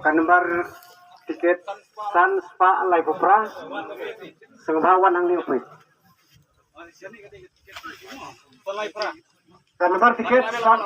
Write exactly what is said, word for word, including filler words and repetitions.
Ka number tiket san spah laiphew phra. Sngewbha wan hangne u peit. Ka number tiket san